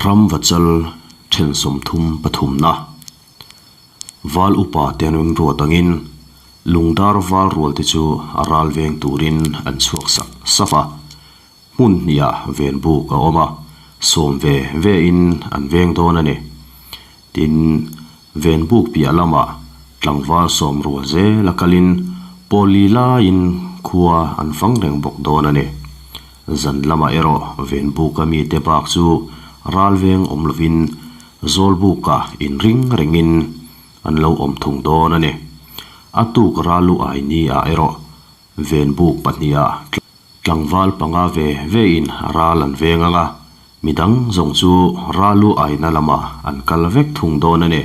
Ramvachal then 33na Val upa te an rawn ruat angin Lungdar val rual te chu a ral veng turin an chhuak sak sap a. Hmun hniah ven buk a awm a, sawm ve ve in an veng dawn a ni. Tin, ven buk piah lamah tlangval sawm rual zel a kalin pawl li laiin khua an fang reng bawk dawn a ni. Zan lamah erawh ven buka mite bak chu ral veng awm lovin zawl buka inring rengin an lo awm thung dawn a ni. A tuk ral lu ai ni ah erawh ven buk pahniha tlangval panga ve ve in ral an veng ang a, midang zawng chu ral lu aina lamah an kal vek thung dawn a ni.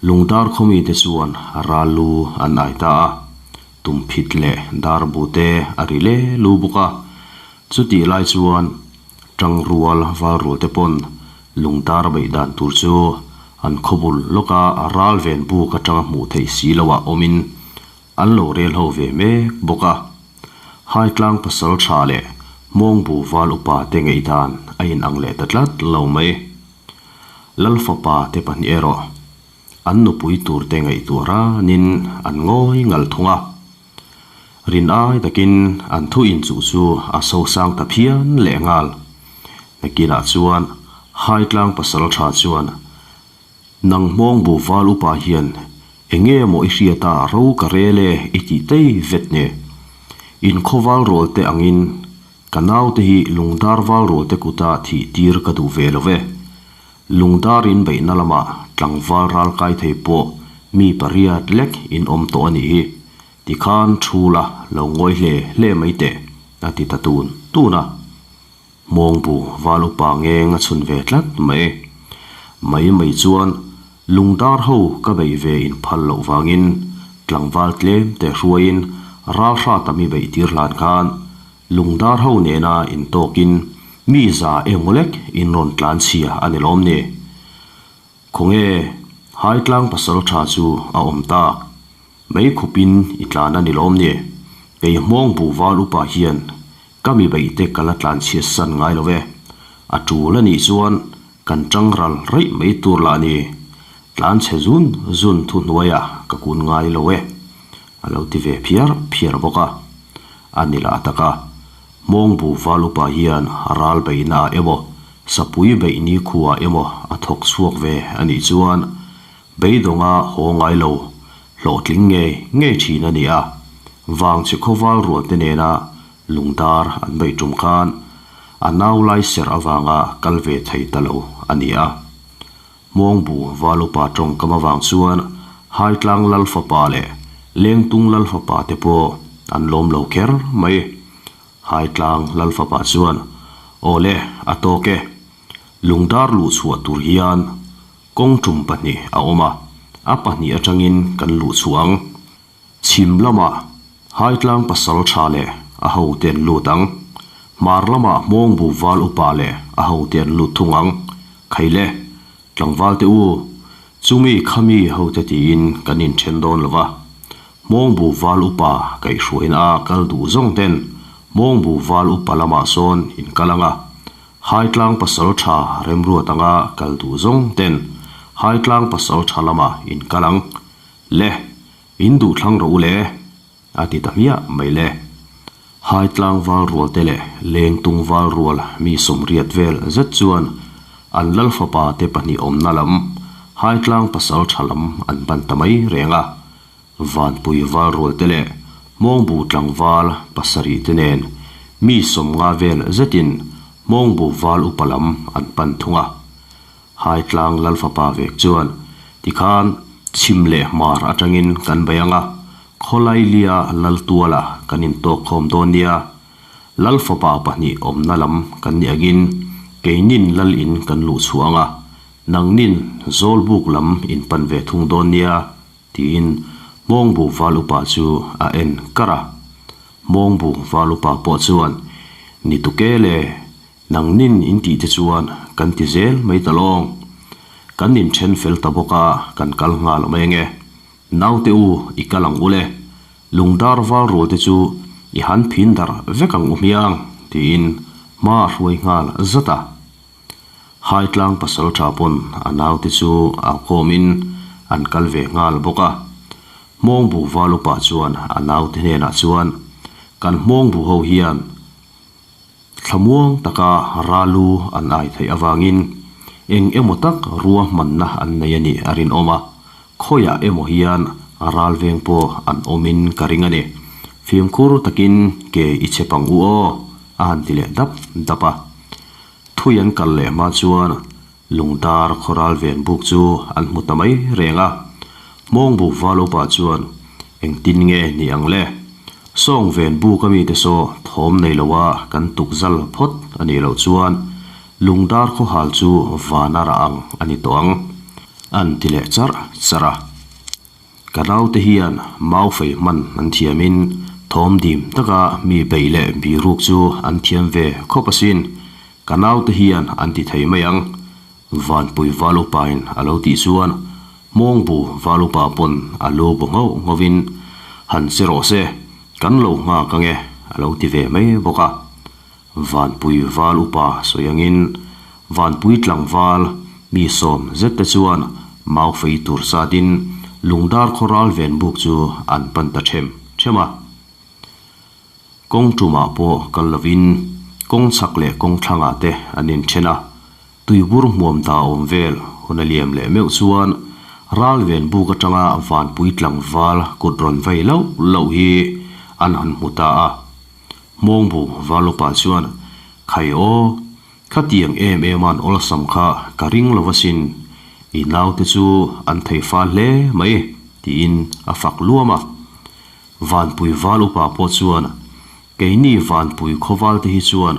Lungdar khawmite chuan ral lu an ai ta a, tumphit leh darbu te a ri le lu bawk a. Chutih lai chuan tangrual valrual te pawn lungdar beih dan tur chu an khawbul lawka ral ven buk atanga hmuh theih si loah awmin an lo rel ho ve mek bawk a. Haitlang pasal tha leh Hmawngbu val upa te ngaihdan a inang leh ta tlat lo mai. Lalfapa te pahnih erawh an nupui tur te ngaihtuah ranin an ngawi ngalh thung a. Rin ai takin an thu inchuh chu a sosang ta phian leh nghal. Nakinah chuan Haitlang pasal tha chuan Nang hmawng bu val upa hian enge maw i hriat a ro ka rel e i tih tei vet nge? In khawval rual te angin Ka naute hi lungdar val rualte kuta thih tir ka duh ve lo ve. Lungdar in beihna lamah tlangval ral kai thei pawh mi pariat lek in awm tawh a nih hi. Tikhan thu la lo ngawi hle hle mai teh, a ti ta tun tun a. Hmawngbu val upa ngeng a chhun ve tlat mai. Mai mai chuan lungdar ho ka beih ve in phal loh vangin tlangval tlem te hruaiin ral hrat a mi beih tir hlan khan Lungdar ho nena intawkin mi za emaw lek in rawn tlan chhia a ni lawm ni? Khawnge Haitlang pasal tha chu a awm tak? Mei khupin i tlan a ni lawm ni? Kei hmawng bu val upa hian ka mi beihte ka la tlan chhiat san ngai lo e. A tul a nih chuan kan tang ral raih mai tur lah ni. Tlan chhe zun zun thu hnuaiah ka kun ngai lo e. A lo ti ve phiar phiar bawk a. A ni lah tak a, Hmawngbu val upa hian ral beihna ah emaw, sapui beih ni khuah emaw a thawk chhuak ve a nih chuan beidawnga haw ngai lo, hlawhtling ngei ngei thin a ni a. Vangchhe khawval rualte nena lungdar an beih tum khan a nau lai serh avanga kal ve thei ta lo a ni a. Hmawngbu val upa tawngkam avang chuan Haitlang Lal fapa leh Lengtung Lal fapa te pawh an lawm lo kher mai. Haitlang Lal fapa chuan, Aw le, a tawk e. Lungdar luh chhuah tur hian kawng tum pahnih a awm a, a pahnih atangin kan luh chhuah ang. Chhim lamah Haitlang pasal tha leh a hote an lut ang. Hmar lamah Hmawngbu val upa leh a hote an lut thung ang. Khaile, tlangvalte u, chumi khami hote tiin kan inthen dawn lo va. Hmawngbu val upa kaihhruaina a kal duh zawng ten Hmawngbu val upa lamah sawn in kal ang a. Haitlang pasal tha remruat anga kal duh zawng ten Haitlang pasal tha lamah in kal ang. Le, in duh thlang rawh u le, a ti ta hmiah mai le. Hai tlangval rual te leh lengtung val rual mi sawmriat vel zet chuan an lal fapa te pahnih awmna lam hai tlang pasal tha lam an ban ta mai reng a. Vanpui val rual te leh Hmawngbu tlangval pasarih te nen mi sawmnga vel zetin Hmawngbu val upa lam an pan thung a. Haitlang Lalfapa vek chuan, Tikhan chhim leh hmar atangin kan bei ang a, Khawlailia Laltuala kan intawk khawm dawn nia. Lalfapa pahnih awmna lam kan nih angin keinin Lal in kan luh chhuah ang a, nangnin Zawlbuk lam in pan ve thung dawn nia, tiin Hmawngbu Val Upa chu a en kar a. Hmawngbu Val Upa pawh chuan, Ni tuke le, Nang nin in tih te chuan kan ti zel mai ta lawng. Kan in then fel ta bawk a, kan kal nghal awm eng e. Naute u, i kal ang u le. Lungdar val rual te chu i han phin darh vek ang u hmiang, tiin hma a hruai nghal zat a. Haitlang pasalṭha pawn a naute chu au khawmin an kal ve nghal bawk a. Hmawngbu val upa chuan a naute hnenah chuan, Kan hmawngbu ho hian thlamuang taka ralu an ai theih avangin eng emaw tak ruahmanna an nei a nih a rinawm a, khawiah emaw hian ralveng pawh an awmin ka ring a ni. Fimkhur takin ke i chep ang u aw, a han ti leh dap dap a. Thui an kal leh hma chuan Lungdar khawral ven buk chu an hmu ta mai reng a. Hmawng buk val upa chuan, Engtin nge ni ang le? Sawng ven buk a mite saw thawm nei loa kan tuk zal phawt a nih loh chuan Lungdar khawhal chu van a rah ang a ni tawh ang, an ti leh charh charh a. Ka naute hian mau fei hman an thiamin thawm dim taka mi beih leh biruk chu an thiam ve khawp asin. Ka naute hian an ti thei mai ang, Vanpui Valupain a lo tih chuan Hmawngbu Valupa pawn a lu bu nghauh nghovin, Han che rawh se, kan lo nghak ange a lo ti ve mai bawk a. Vanpui val upa sawi angin Vanpui tlangval mi sawm zet te chuan mau fei tur satin Lungdar khaw ral ven buk chu an pan ta them them a. Kawng tumah pawh kal lovin kawng chhak leh kawng thlangah te an inthen a, tuibur hmuam da awm vel hun a liam leh meuh chuan ral ven buk atanga Vanpui tlangval kut rawn vei loh loh hi an han hmu ta a. Hmawngbu Valupa chuan, Khai aw, khatiang em em an awlsam kha ka ring lo asin, i naute chu an thei fal hle mai, tiin a fak luam a. Vanpui Val upa pawh chuan, Keini Vanpui khawval te hi chuan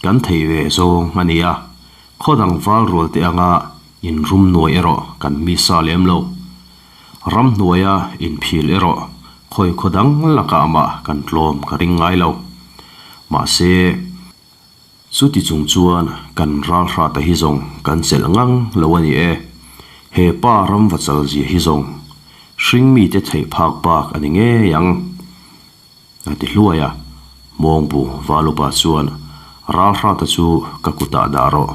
kan thei ve zawng a nia, khaw dang val rual te anga inrum nuai erawh kan misa lem lo. Ramhnuaia inphil erawh khawi khaw dang lakah mah kan tlawm ka ring ngai lo. Mahse, chuti chung chuan kan ralhrata hi zawng kan chelh ngang lo a ni e. He pa ramva chal zia hi zawng hring mite theih phak bak a ni ngei ang, a ti hluai a. Mawngbu Valupa chuan ralhrata chu ka kutah dah rawh.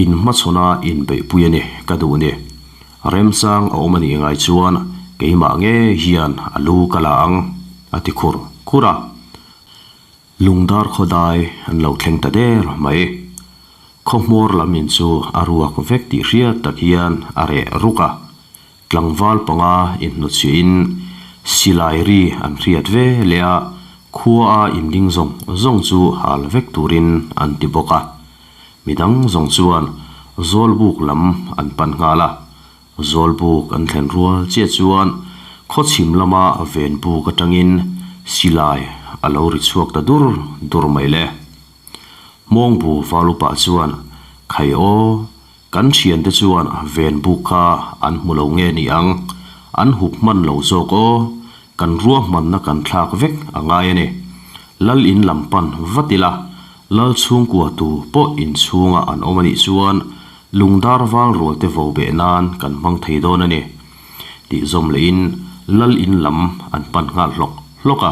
In hmachhawn a inbeihpui a ni ka duh ni. Remchang a awm a nih ngai chuan keimah ngei hian a lu ka la ang, a ti khur khur a. Lungdar khawdai an lo thleng ta der mai. Khawhmawr lam in chu a ruak vek tih hriat tak hian a reh ruk a. Tlangval panga inhnutchhiahin silai ri an hriat ve leh a, khua a inding zawng zawng chu hal vek turin an ti bawk a. Midang zawng chuan Zawlbuk lam an pan nghal a, Zawlbuk an thlen rual chiah chuan khawchhim lama venbuk atangin silai a lo ri chhuak ta dur dur mai le. Hmawngbu Valupa chuan, Khai aw, Kan thiante chuan ven buk kha an hmu lo nge ni ang, an hup hman lo zawk aw, kan ruahmanna kan thlak vek a ngai a ni. Lal in lam pan vat ila, Lal chhungkua tu pawh inchhunga an awm a nih chuan lungdar val rual te vo beh nan kan hmang thei dawn a ni, tih zawm lehin Lal in lam an pan nghal hlawk hlawk a.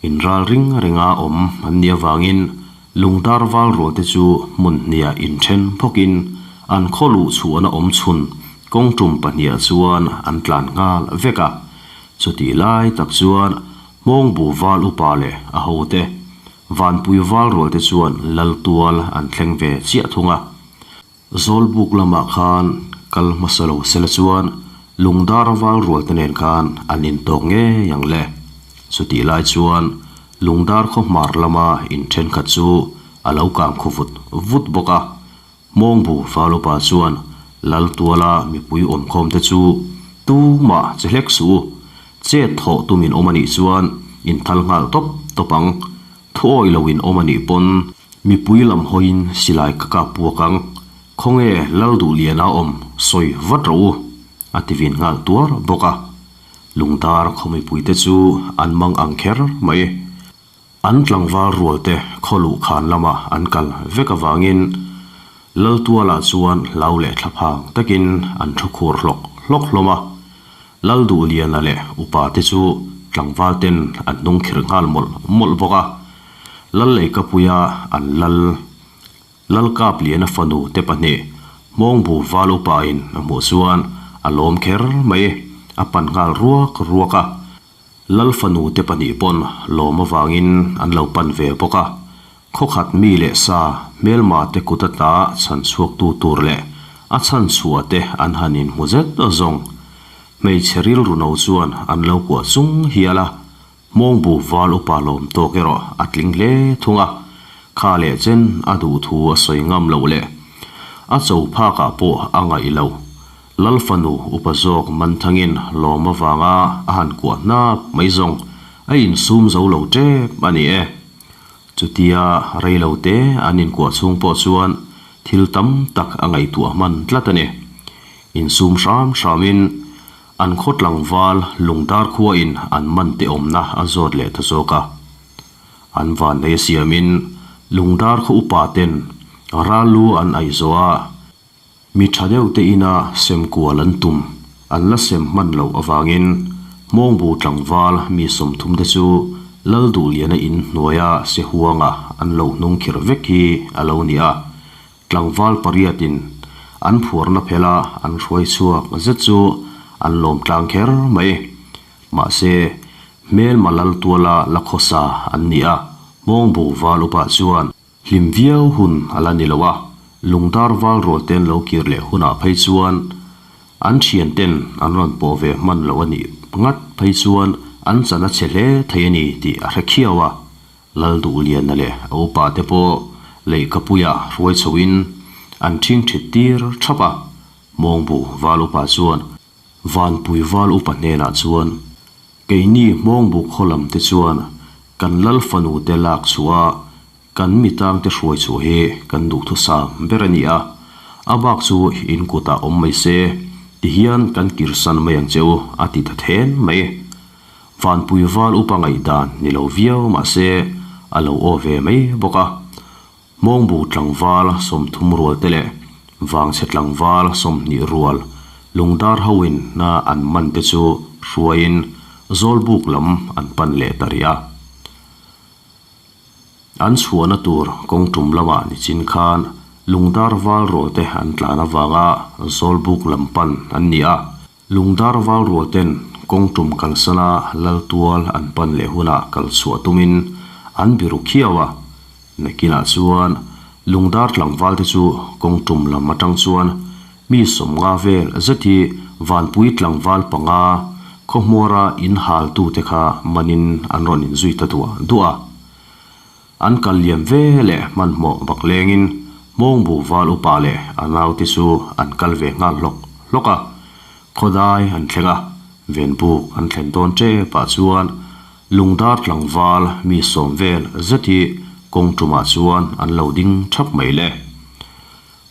Inral ring renga awm an nih avangin Lungdar val rualte chu hmun hniah inthen phawkin an khaw luh chhuahna awm chhun kawng tum pahniah chuan an tlan nghal vek a. Chutih lai tak chuan Hmawngbu val upa leh a hote, Vanpui val rualte chuan Laltual an thleng ve chiah thung a. Zawlbuk lamah khan kal hmasa lo sela chuan Lungdar val rual te nen khan an intawk ngei ang le. Chutih lai chuan Lungdar khaw hmar lama in thenkhat chu a lo kang khu vut vut bawk a. Hmawngbu val upa chuan Laltuala mipui awmkhawm te chu tumah che hlek suh u, chet thawh tumin awm a nih chuan inthal nghal tawp tawp ang. Thuawi lo in awm a nih pawn mipui lam hawiin silai ka kap puak ang, khawnge lal duh lian a awm sawi vat rawh u, a ti vin nghal tuar bawk a. Lungdar khaw mipuite chu an mang ang kher mai. An tlangval rual te khaw luh khan lama an kal vek avangin Laltualah chuan hlau leh thlaphang takin an thu khur hlawk hlawk hlawm a. Lalduhliana leh upa te chu tlangval ten an hnung khirh nghal mawlh mawlh bawk a, Lalleikapuia an lal. Lalkapliana fanu te pahnih Hmawngbu val upain a hmuh chuan a lawm kher mai, a pan nghal ruak ruak a. Lal fanu te pahnih pawn lawm avangin an lo pan ve bawk a. Khawkhat mi leh sa hmelma te kut ata chhan chhuaktu tur leh a chhan chhuah te an han inhmu zet zawng. Hmeichhe rilru no chuan an lo kuah chung hial a. Hmawngbu val upa lawm tawk erawh a tling hle thung a, kha leh chen a duh thu a sawi ngam loh leh a cho phakah pawh a ngaih lo. Lal fanu upa zawk Manthangin lawm avanga a han kuah hnap mai zawng a insum zo lo tep a ni e. Chutia rei lo te an inkuah chhung pawh chuan thil tam tak a ngaihtuah hman tlat a ni. Insum hram hramin An khaw tlangval Lungdar khuain an man te awmna a zawt leh ta zawk a. An vannei a siamin Lungdar khaw upa ten ral lu an aih zawh a, mi tha deuh te ina sem kual an tum an la sem hman loh avangin Hmawngbu tlangval mi 30 te chu Lalduhliana in hnuaia Sehuanga an lo hnung khirh vek hi a lo ni a. Tlangval pariatin an phuarna phela an hruai chhuak zet chu an lawm tlang kher mai. Mahse, hmelma lal tuala la khawsa an ni a, Hmawngbu val upa chuan hlim viau hun a la ni lo a, Lungdar val rual ten lo kir leh hunah phei chuan an thian ten an rawn pawh ve hman lo a nih ngat phei chuan an chan a chhe hle thei a ni tih a hre khiau a. Lalduhliana leh a upa te pawh lehkhapuia hruai chhoin an ṭhing ṭhit tir ṭhap a, Hmawngbu val upa chuan Vanpui val upa hnenah chuan, Keini Hmawngbu khaw lam te chuan kan lal fanu te lak chhuah a kan mi tang te hruai chhuah hi kan duhthusam ber a ni a, a bak chu in kutah awm mai se, tihian kan kirsan mai ang che u a ti ta then mai. Vanpui val upa ngaihdan ni lo viau mah se a lo aw ve mai bawk a. Hmawngbu tlangval 30 rual te leh Vangchhe tlangval 20 rual Lungdar hoin na an man te chu hruaiin Zawlbuk lam an pan leh ta rih a. An chhuahna tur kawng tum lamah nichin khan Lungdar val rual te an tlan avanga Zawlbuk lam pan an ni a. Lungdar val rual ten kawng tum kalsana lal tual an pan leh hunah kal chhuah tumin an biru khiau a. Nakinah chuan Lungdar tlangval te chu kawng tum lam atang chuan mi 50 vel zet hi Vanpui tlangval panga khawhmuara in hal tu te kha manin an rawn inzui ta duah duah a. An kal liam ve leh hmanhmawh bak lengin Hmawngbu val upa leh a naute chu an kal ve nghal hlawk hlawk a, khawdai an thleng a, venbuk an thlen dawn tepah chuan Lungdar tlangval mi 10 vel zet hi kawng tumah chuan an lo ding thap mai le.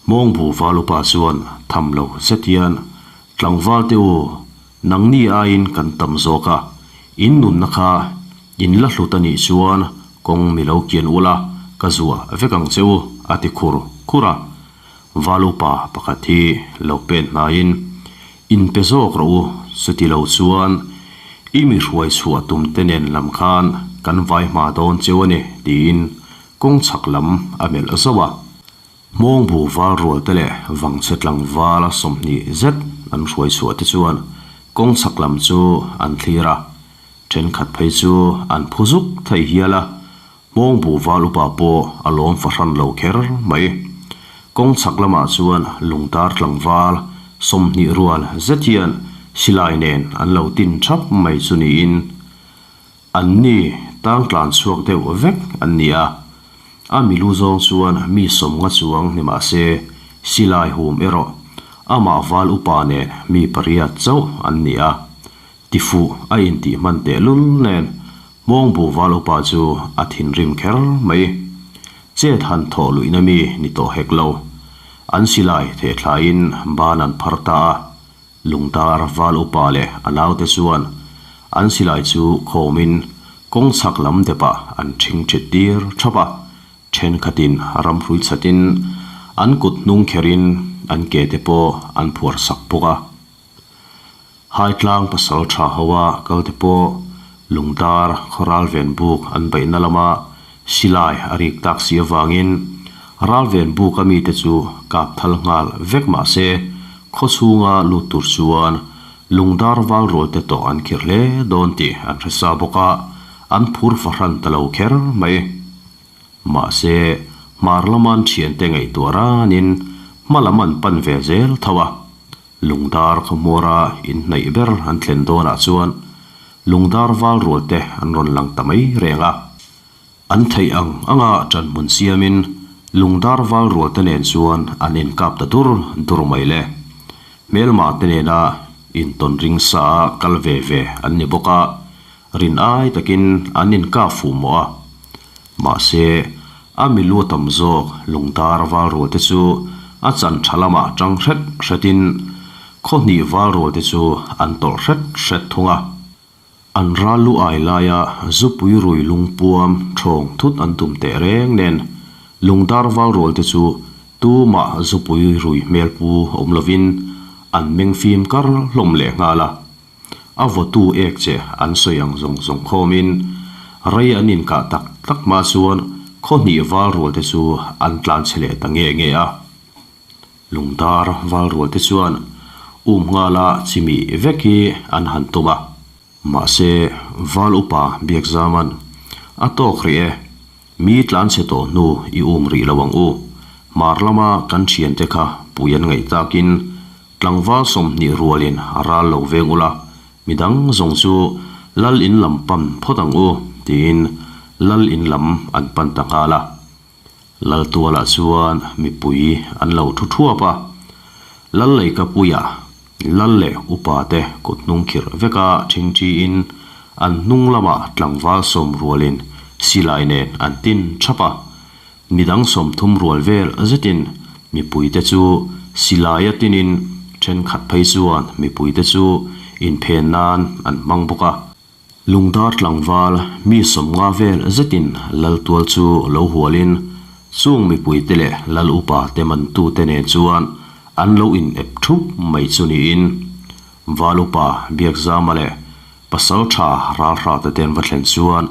Hmawngbu val upa chuan tham lo zet hian Tlangval te u, nangni aiin kan tam zawk a, in nunna kha in la hlut a nih chuan kawng mi lo kian ula ka zuah vek ang che u a ti khur khur a. Val upa pakhat hi lo pen hnaiin, In pe zawk rawh u, chuti lo chuan i mi hruai chhuah tum te nen lam khan kan vai hma dawn cheu a ni tiin kawng chhak lam a melh zauh a. Hmawngbu val rual te leh vangchhe tlangval 20 zet an hruai chhuah te chuan kawng chhak lam chu an thlir a, thenkhat phei chu an phu zuk thei hial a, Hmawngbu val upa pawh a lawm fahran lo kher mai. Kawng chhak lamah chuan Lungtar tlangval 20 rual zet hian silai nen an lo tin thap mai chu niin An ni tang tlan chhuak deuh vek an ni a, a milu zawng chuan mi 50 chuang ni mah se silai hum erawh amah val upa nen mi pariat chauh an ni a, tifuh a intih hman tehlul nen Hmawngbu val upa chu a thinrim kher mai. Chet han thawh luihna mi ni tawh hek lo. An silai thehthlaiin ban an phar ta a, Lungdar val upa leh a naute chuan an silai chu khawmin kawng chhak lam depah an ṭhing ṭhit tir ṭhap a, ṭhenkhatin ramhrui chhatin an kut hnung kherin an ke te pawh an phuar sak bawk a. Haitlang pasal ṭha hoa kal te pawh Lungdar khawral ven buk an beihna lama silai a rik tak si avangin Ralven buk a mite chu kap thal nghal vek mah se, khaw chhunga lut tur chuan Lungdar val rual te tawh an khirh hle dawn tih an hre sa bawk a, an phur fahran ta lo kher mai. Mahse, hmar lama an thiante ngaihtuah ranin hma lam an pan ve zel tho a. Lungdar khawhmuara inhnaih ber an thlen dawnah chuan Lungdar val rual te an rawn lang ta mai reng a. An theih ang anga ṭanhmun siamin Lungdar val rual te nen chuan an inkap ta dur dur mai le. Hmelma te nena intawn ring sa a kal ve ve an ni bawk a, rin ai takin an inkap fuh mawh a. Mahse, a milu tam zawk Lungdar val rual te chu a chan tha lamah tang hret hretin khaw hnih val rual te chu an tawlh hret hret thung a. An ral lu ai laia zupui rui lungpuam thawng thut an tum teh reng nen Lungdar val rual te chu tumah zupui rui hmel pu awm lovin an meng fim kar hlawm leh nghal a. A vawtu ek che an sawi ang zawng zawng khawmin rei an inkah tak tak hma chuan khaw hnih val rual te chu an tlan chhe leh ta nge nge a. Lungdar val rual te chuan um nghala chimih vek hi an han tum a. Mahse, val upa Biakzaman, A tawk rih e, mi tlanchhe tawh hnu i um rih lo ang u. Hmar lama kan thiante kha pui an ngaih takin tlangval 20 rualin a ral lo veng ula, midang zawng chu lal in lam pan phawt ang u, tiin lal in lam an pan ta nghal a. Laltualah chuan mipui an lo thu thuap a, Lal Leikapuia Lal leh upa te kut hnung khirh veka ṭhingṭhiin an hnung lamah tlangval sawm rualin silai nen an tin ṭhap a, midang 30 rual vel zetin mipuite chu silaia tinin ṭhenkhat phei chuan mipuite chu inphen nan an hmang bawk a. Lungdar tlangval mi 50 vel zetin Laltual chu lo hualin chung mipuite leh Lal upa te mantute nen chuan an lo in ep thup mai chu niin Val upa Biakzama leh Pasaltha Ralhrata te an va thlen chuan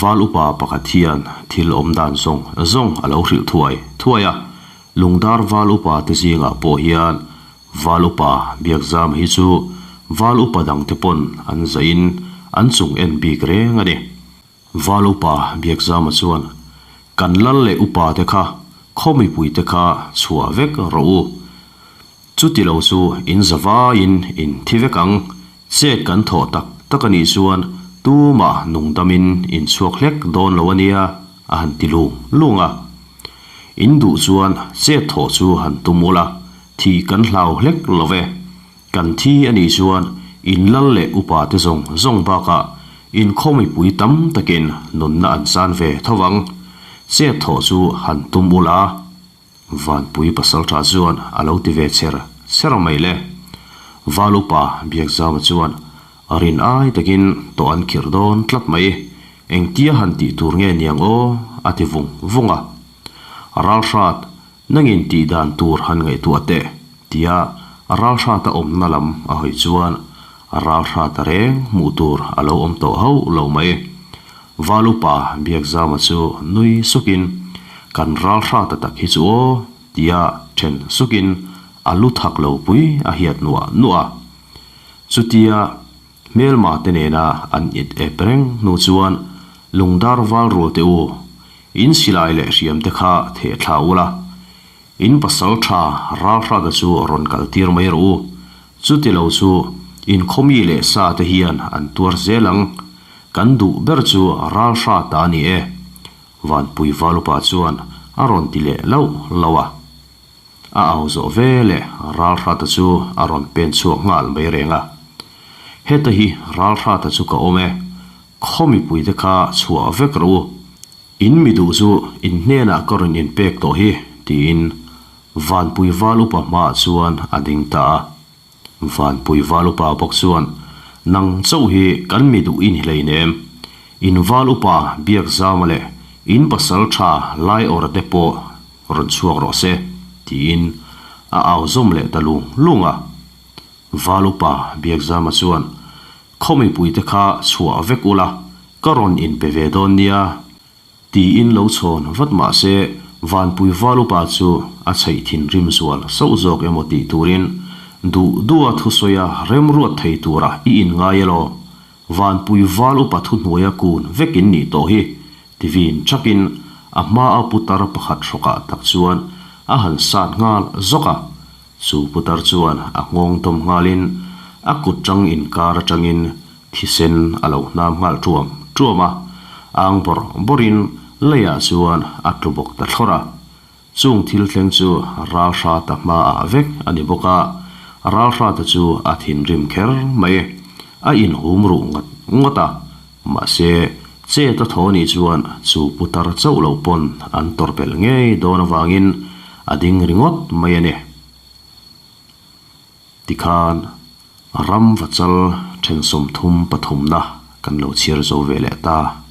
Val upa pakhat hian thil awm dan zawng zawng a lo hrilh thuai thuai a, Lungdar Val upa te zingah pawh hian Val upa Biakzam hi chu Val upa dangte pawn an zaihin an chung en bik reng a ni. Val upa Biakzama chuan, Kan lal leh upa te kha khaw mipui te kha chhuah vek rawh u. Chuti lo chu in za vaiin in thi vek ang, chet kan thawh tak tak a nih chuan tumah nungdamin in chhuak hlek dawn lo a nia, a han ti lung lung a. In duh chuan chet thawh chu han tum ula, Thih kan hlau hlek lo ve. Kan thi a nih chuan in lal leh upa te zawng zawng bakah in khaw mipui tam takin nunna an chan ve tho vang. Chet thawh chu han tum ula. Vanpui pasaltha chuan a lo ti ve cher cher mai le. Val upa Biakzama chuan a rin ai takin tawh an khirh dawn tlat mai. Engtia han tih tur nge niang aw a ti vung vung a. Ralhrat Nangin tih dan tur han ngaihtuah teh, tia ralhrata awmna lam a hawi chuan ralhrata reng hmuh tur a lo awm tawh hauh lo mai. Val upa Biakzama chu nui sukin, Kan ralhrata tak hi chu aw, tia then sukin a lu thak lo pui a hiat nuah nuah a. Chutia hmelma te nena an it ep reng hnu chuan Lungdar val rual te u, In silai leh hriam te kha theh thla ula, in pasal tha Ralhrata chu rawn kal tir mai rawh u. Chuti lo chu in khawmi leh sa te hian an tuar zel ang. Kan duh ber chu Ralhrata a ni e, Vanpui Valupa chuan a rawn ti leh lauh lauh a. A au zawh ve leh Ralhrata chu a rawn pen chhuak nghal mai reng a. Heta hi Ralhrata chu ka awm e, Khaw mipuite kha chhuah vek rawh u. In mi duh chu in hnenah ka rawn inpek tawh hi, tiin Vanpui Val Upa hmaah chuan a ding ta a. Vanpui Val Upa bawk chuan, Nang chauh hi kan mi duh i ni hleinem. In Val Upa Biakzama leh in pasal tha Laiawrha te pawh rawn chhuak rawh se, tiin a au zawm leh ta lung lung a. Val upa Biakzama chuan, Khaw mipuite kha chhuah vek ula, ka rawn inpe ve dawn nia, tiin lo chhawn vat mah se, Vanpui val upa chu a chheih thinrim zual sauh zawk emaw tih turin duh duha thusawi a remruat thei tura i inngai elaw? Vanpui val upa thuhnuaia kun vek in nih tawh hi, ti vin chakin a hmaa putar pakhat hrawkah tak chuan a han sat nghal zawk a. Chu putar chuan a nghawng tawm nghalin a kut tang inkar atangin thisen a lo hnam nghal tuam tuam a, ang bawrh bawrhin leiah chuan a tlu bawk ta thlawrh a. Chung thil thleng chu Ralhrata hmaah vek a ni bawk a, Ralhrata chu a thinrim kher mai. A inhum ruh ngawt ngawt a, mahse chet a thaw nih chuan chu putar chauh lo pawn an tawrh belh ngei dawn avangin a ding ringawt mai a ni. Tikhan ram vachal then 33 na kan lo chhiar zo ve leh ta.